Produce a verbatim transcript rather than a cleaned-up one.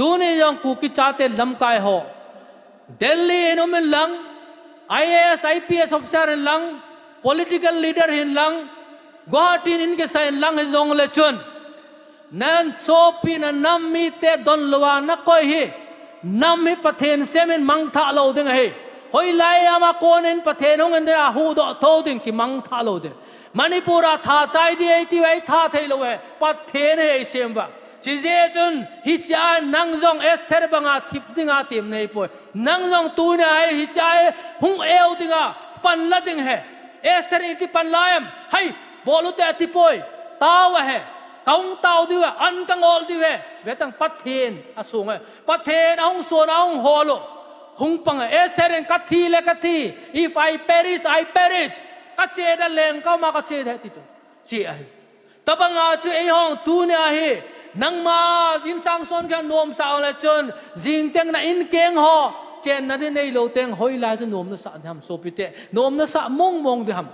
Tuni jong Kuki chate lamkai ho, Delhi in um in lang, I A S, I P S officer in lang, political leader hin lang, Guwahati in in kisa in lang hi jong le chun, nan sopi na nam mite donlouva na koi hi, nam hi Pathen sem in mangthah lou ding ahi. Hoilai ama kon in Pathen hung in a huhdoh thou ding, kimangthah lou ding. Manipur a tha chai di ei ti uva ei tha thei lou e, Pathen hi ei sem uva. Chijeh chun hichea nang jong Esther banga thip dinga tim nei poi. Nang jong tunia hi hichea hi hung eu dinga panla ding ahi. Esther in iti panla em? Hai, bol u te ati poi. Tao ahi. Ka hung tao diu ahi, an ka ngol diu ahi. Vetang Pathen asung ahi. Pathen ahung son ahung hol u. Hung pang ahi. Esther in ka thi le ka thi. If I perish, I perish. Ka che da leng ka ma ka che da ti chu. Chi ahi. Tabanga chu eihon tunia hi, nangma insang son kha nomsa le chun, jingteng na inkeng ho, chenna di neilou teng hoilai chu nomna sah diham sopite, nomna sah mongmong diham.